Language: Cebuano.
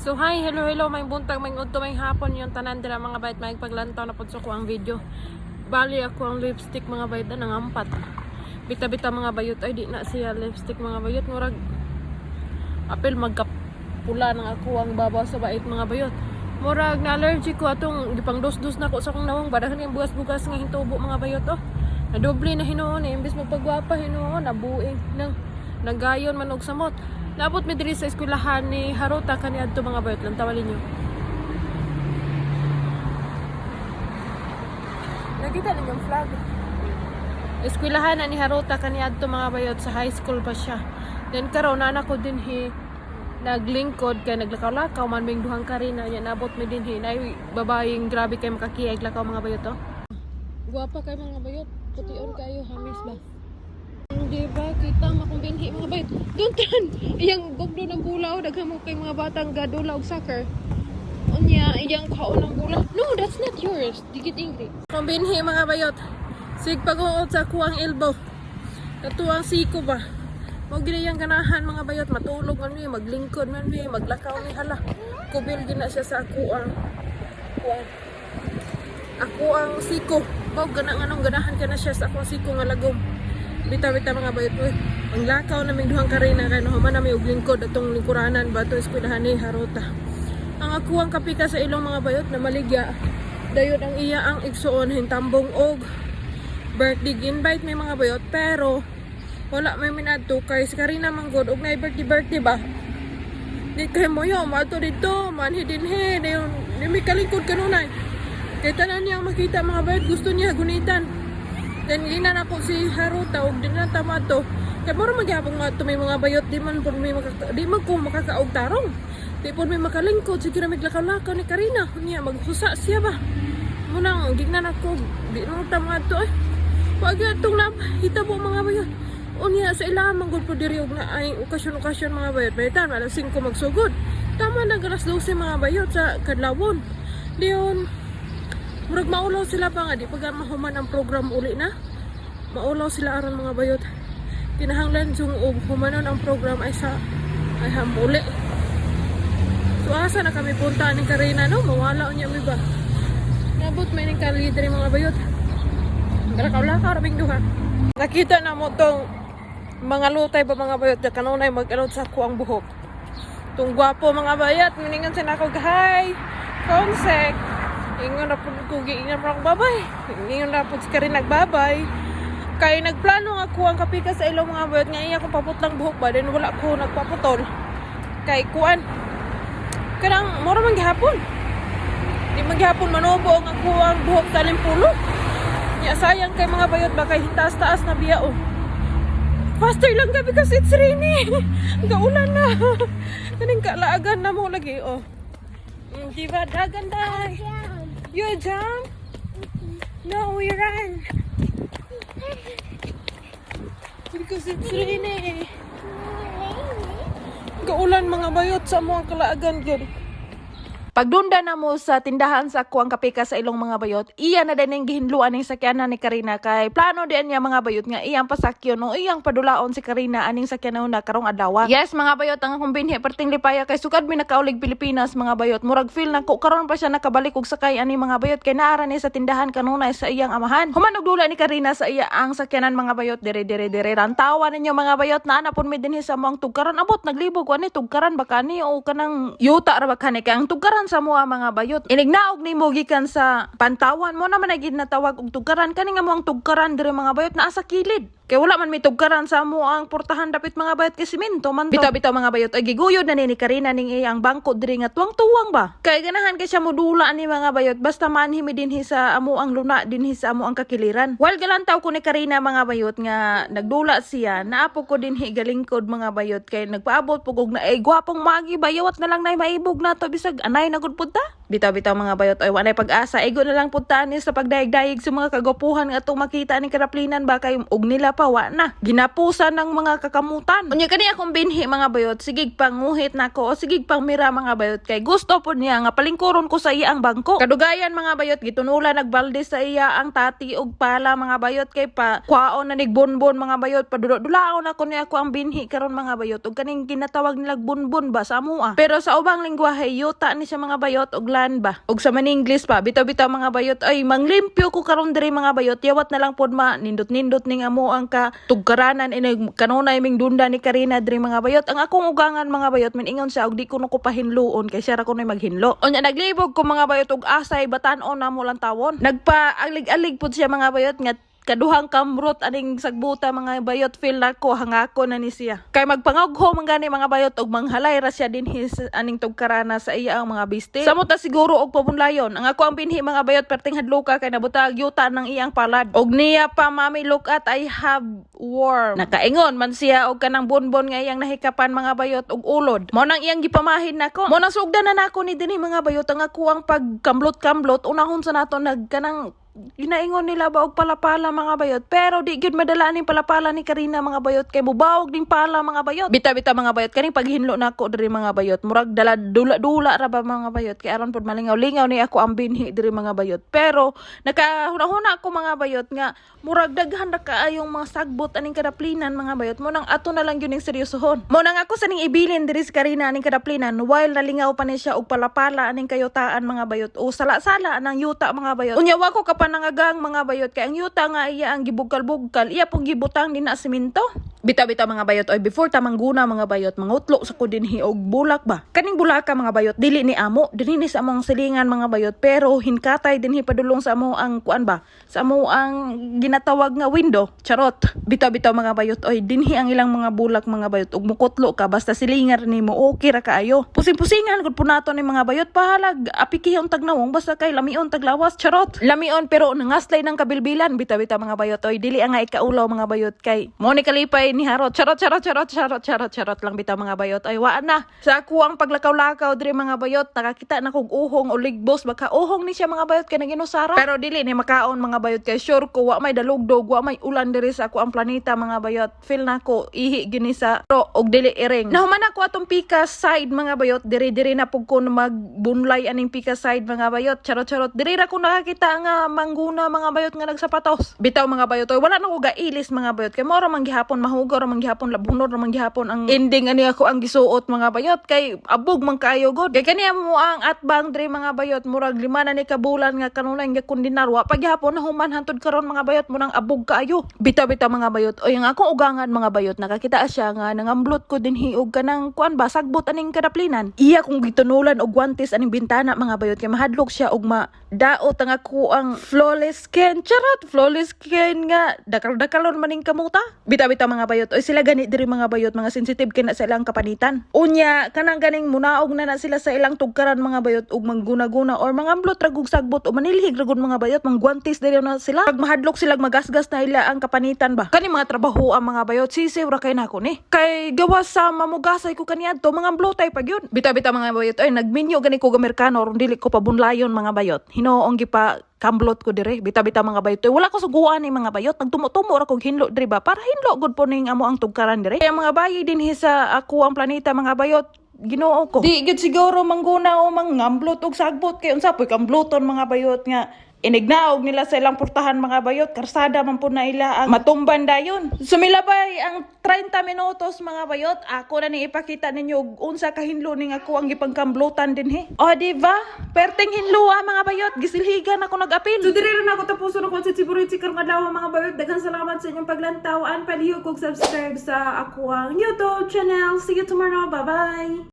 So hi, hello, hello, may buntag, may udto, may hapon yung tanan dira, mga bayot, may paglantaw na pud sa ko ang video. Bali ako ang lipstick, mga bayot, na nangampat. Bita-bita, mga bayot, ay di na siya lipstick, mga bayot, murag apil magkapula ng ako ang babaw sa bait, mga bayot. Murag na allergic ko atong gipang dos-dos na ko sa akong nawong badahan yung bugas-bugas nga hintubo, mga bayot, oh. Nadoble na hinuon eh, imbes magpagwapa hinuon, nabuing nang nagayon man og samot. Naabot mi diri sa eskwelahan ni Haruta kaniadto, mga bayot, lang tawalin niyo. Nakita ninyo ang flag. Eskwelahan na ni Haruta kaniadto, mga bayot, sa high school pa siya. Then karon na ko dinhi naglingkod kay naglakaw-lakaw man ming duhang Karina nya nabot mi dinhi nay babayeng grabe kay makakiag lakaw, mga bayot, oh. Gwapa kay, mga bayot, pution kayo hamis ba. Di ba kita makong binhi, mga bayot. Don't run. Iyang gugdo ng bula, oh, daghan mo kay mga batang gadula og soccer. Unya, iyang kaon ng bula. No, that's not yours. Di get angry. Kung binhi, mga bayot. Sig pag-uot sa kuang elbow. Katuang siko ba. Mao gini yang ganahan, mga bayot, matulog man mi, maglingkod man mi, maglakaw mi, hala. Kubil gina siya sa akuang kuan. Ako ang siko. Mao gana nganong ganahan ka na siya sa akong siko nga lagom. Bitaw-bitaw, mga bayot, uy. Ang lakaw naming duhang Karina kay nahuman nami og lingkod atong lingkuranan ba to eskwelahan ni Haruta. Ang ako ang kapika sa ilong, mga bayot, na maligya. Dayon ang iya ang igsuon hintambong og birthday invite may, mga bayot, pero wala may minadto kay si Karina man gud og nay birthday birthday ba. Di kay mo yo maadto dito manhi dinhi, dayon di mi kalingkod kanunay. Kay tanan niyang makita, mga bayot, gusto niya gunitan. Then gina na ko si Haruta og di na ta maadto. Kay mura magyapon nga may mga bayot, di man pud may makaka, di man ko makakaog tarong. Di pud may makalingkod, sige ra miglakaw-lakaw ni Karina. Unya maghusa siya ba. Munang gignan ako, di na ta maadto eh. Wag atong na hitabo, mga bayot. Unya sa ilang man gud po diri og na ay okasyon-okasyon, mga bayot. Bayitan alas 5 magsugod. Tama na alas 12, mga bayot, sa kadlawon. Diyon murag maulaw sila pa nga di pag mahuman ang program uli na. Maulaw sila aron, mga bayot. Kinahanglan jung og humanon ang program ay sa ay hamuli. So asa na kami punta ni Karina, no? Mawala unya mi ba. Nabot may ning kalidre, mga bayot. Lakaw-lakaw rabing duha. Nakita na mo tong mga lutay ba, mga bayot, kanunay mag-alod sa kuang buhok. Tong gwapo, mga bayot, miningan sa nako, "Hi. Konsek." Ingon na pud ko, giingon pa ako, "Babay." Ingon na pud si Karin nagbabay. Kay nagplano nga ko ang kapika sa ilong, mga bayot, nga iya kong paputlang buhok ba, then wala ko nagpaputol. Kay kuan kanang mura man gihapon. Di man gihapon manubo ang ako ang buhok sa limpulo. Ya sayang kay, mga bayot ba, kay taas-taas na biya, oh. Faster lang ka because it's rainy. Gaulan na. Kaning kalaagan na mo lagi, oh. Di ba dagan day? You jump? No, we run. Because it's rainy. Gaulan, mga bayot, sa mo ang kalaagan gyud. Pagdunda na mo sa tindahan sa kuang kapika sa ilong, mga bayot, iya na din ang gihinluan ng sakyanan ni Karina kay plano din niya, mga bayot, nga iyang pasakyon o iyang padulaon si Karina aning sakyanan na karong adlaw. Yes, mga bayot, ang akong binhi perting lipaya kay sukad mi nakaulig Pilipinas, mga bayot. Murag feel na ko karon pa siya nakabalik og sakay ani, mga bayot, kay naara ni sa tindahan kanunay sa iyang amahan. Human og dula ni Karina sa iya ang sakyanan, mga bayot, dire dire dire rantawa ninyo, mga bayot, naa na pud mi dinhi sa among tugkaran. Abot naglibog ko ani tugkaran ba kani o kanang yuta ra ba kani, kay ang tugkaran sa moa, mga bayot, inignaog nimo gikan sa Pantawan mo naman ay gid natawag og tugkaran kani nga mo ang tugkaran diri, mga bayot, naa sa kilid. Kay wala man may tugkaran sa amo ang portahan dapit, mga bayot, kay simento man to. Bitaw bitaw, mga bayot, ay giguyod na ni Karina ning iyang bangko diri nga tuwang-tuwang ba. Kay ganahan kay siya modula ani, mga bayot, basta manhi mi dinhi sa amo ang luna, dinhi sa amo ang kakiliran. While galantaw ko ni Karina, mga bayot, nga nagdula siya, naapo ko dinhi galingkod, mga bayot, kay nagpaabot pug og na ay gwapong magi bayawat na lang nay maibog na to bisag anay na gud pud ta. Bitaw-bitaw, mga bayot, oy, walay pag-asa. Igo na lang puntaan ni sa pagdayeg-dayeg sa mga kagwapuhan nga atong makita ni karaplinan ba kay og nila pa wa na. Ginapusan ng mga kakamutan. Unya kani akong binhi, mga bayot, sigig panguhit nako o sigig pangmira, mga bayot, kay gusto pod niya nga palingkuron ko sa iya ang bangko. Kadugayan, mga bayot, gitunulan nagbalde sa iya ang tati og pala, mga bayot, kay pa kwaon na nigbonbon, mga bayot, padula-dulaon ako ni ako ang binhi karon, mga bayot, og kaning ginatawag nilag bonbon ba sa amoa. Pero sa ubang lingwahe, yuta ni siya, mga bayot, og lan ba. Og sa Maningles pa, bitaw-bitaw, mga bayot, ay manglimpyo ko karon diri, mga bayot, yawat na lang pod ma nindot-nindot ning amo ang ka tugkaranan inig kanunay ming dunda ni Karina diri, mga bayot. Ang akong ugangan, mga bayot, miningon siya og di ko no ko pahinluon kay siya ra kunoy maghinlo. Unya naglibog ko, mga bayot, og asay batan-on na mo lang tawon. Nagpa alig-alig pud siya, mga bayot, nga kaduhang kamrot aning sagbuta, mga bayot. Feel nako hangako na ni siya kay magpangugho man gani, mga bayot, og manghalay ra siya dinhi sa aning tugkarana sa iya ang mga biste. Samot na siguro og pabunlayon ang ako ang binhi, mga bayot. Perting hadloka kay nabutag yuta ng iyang palad og niya pa, "Mami, look at, I have worm." Nakaingon man siya og kanang bonbon nga iyang nahikapan, mga bayot, og ulod mo nang iyang gipamahin nako. Mo nang sugdan na nako ni dinhi, mga bayot, ang ako ang pagkamlot-kamlot. Unahon sa nato nag kanang ginaingon nila ba og palapala, mga bayot, pero di gyud madala ning palapala ni Karina, mga bayot, kay mubawog ning pala, mga bayot. Bitaw-bitaw, mga bayot, kaning paghinlo nako diri, mga bayot, murag dala dula dula ra ba, mga bayot, kay aron pod malingaw-lingaw ni ako ang binhi diri, mga bayot. Pero nakahuna-huna ako, mga bayot, nga murag daghan ra kaayong mga sagbot aning kadaplinan, mga bayot. Mo nang ato na lang gyud ning seryosohon. Mo nang ako sa ning ibilin diri sa Karina aning kadaplinan while nalingaw pa ni siya og palapala aning kayutaan, mga bayot, o sala-sala anang yuta, mga bayot. Unya wa ko kapanangagang, mga bayot, kay ang yuta nga iya ang gibugkal-bugkal, iya pong gibutang din na simento. Bitaw-bitaw, mga bayot, oy, before tamangguna, mga bayot, mangutlo sa ko dinhi og bulak ba. Kaning bulaka, mga bayot, dili ni amo, dinhi ni sa among silingan, mga bayot, pero hinkatay dinhi padulong sa amo ang kuan ba, sa amo ang ginatawag nga window. Charot. Bitaw-bitaw, mga bayot, oy, dinhi ang ilang mga bulak, mga bayot, ug mukutlo ka basta silingar nimo, okay ra kaayo. Pusing-pusingan gud po nato ni, mga bayot, pahalag apikihon tagnawong basta kay lamion taglawas. Charot. Lamion pero nangaslay ng kabilbilan. Bitaw-bitaw, mga bayot, oy, dili ang nga ikaulaw, mga bayot, kay mo ni kalipay ni Harot. Charot, charot, charot, charot, charot, charot lang. Bitaw, mga bayot, ay waan na. Sa ako ang paglakaw-lakaw diri, mga bayot, nakakita na kog uhong o ligbos, baka uhong ni siya, mga bayot, kay naginusara. Pero dili ni makaon, mga bayot, kay sure ko wa may dalugdog, wa may ulan diri sa ako ang planeta, mga bayot. Feel nako ihi gini sa ro og dili iring. Nahuman ako atong pika side, mga bayot, diri diri na pug ko magbunlay aning pika side, mga bayot. Charot, charot. Diri ra ko nakakita nga mangguna, mga bayot, nga nagsapatos. Bitaw, mga bayot, oy, wala na ko gailis, mga bayot, kay mao ra man gihapon mahugaw ra man gihapon, labhunor ra man gihapon ang ending ani ako ang gisuot, mga bayot, kay abog man kaayo god. Kay kaniya mo ang atbang diri, mga bayot, murag 5 na ni ka bulan nga kanunay nga kundinar, wa pa gihapon nahuman hantud karon, mga bayot, mo nang abog kaayo. Bitaw bitaw, mga bayot, oy, ang akong ugangan, mga bayot, nakakita siya nga nangamblot ko dinhi og kanang kuan ba, sagbot aning kadaplinan. Iya kong gitunulan og guantes aning bintana, mga bayot, kay mahadlok siya og ma daot ang ako ang flawless skin. Charot, flawless skin nga dakal-dakalon maning kamuta. Bitaw bitaw, mga bayot, oy, sila gani diri, mga bayot, mga sensitive kay na sa ilang kapanitan. Unya kanang ganing munaog na na sila sa ilang tugkaran, mga bayot, ug mangguna-guna or mangamblot ra gug sagbot o manilhig ra gud, mga bayot, mangguantes diri na sila. Pag mahadlok sila, magasgas na ila ang kapanitan ba. Kani mga trabaho ang mga bayot, sisiw ra kay nako ni. Kay gawas sa mamugasay ko kaniadto, mga blotay pag yun. Bitaw bitaw, mga bayot, ay nagminyo gani ko Amerikano aron dili ko pabunlayon, mga bayot. Hinoong gipa kamblot ko dire. Bitaw bitaw, mga bayot, wala ko suguan ni, mga bayot, nagtumo-tumo ra kog hinlo dire ba para hinlo gud po ning amo ang tugkaran dire. Kaya mga bayi dinhi sa ako ang planeta, mga bayot, Ginoo ko. Di gid siguro mangguna o mangamblot og sagbot kay unsa poy kambloton, mga bayot, nga inignaog nila sa ilang portahan, mga bayot, karsada man po na ila ang matumban dayon. Sumilabay ang 30 minutos, mga bayot, ako na ning ipakita ninyo og unsa kahinlo ning ako ang gipangkamblotan dinhi. O di ba? Perting hinlo ah, mga bayot, gisilhigan ako nag-apil. So diri ra nako tapuson ako sa Chiburitsi karong adlaw, mga bayot. Daghang salamat sa inyong paglantaw. An palihog kog subscribe sa ako ang YouTube channel. See you tomorrow. Bye bye.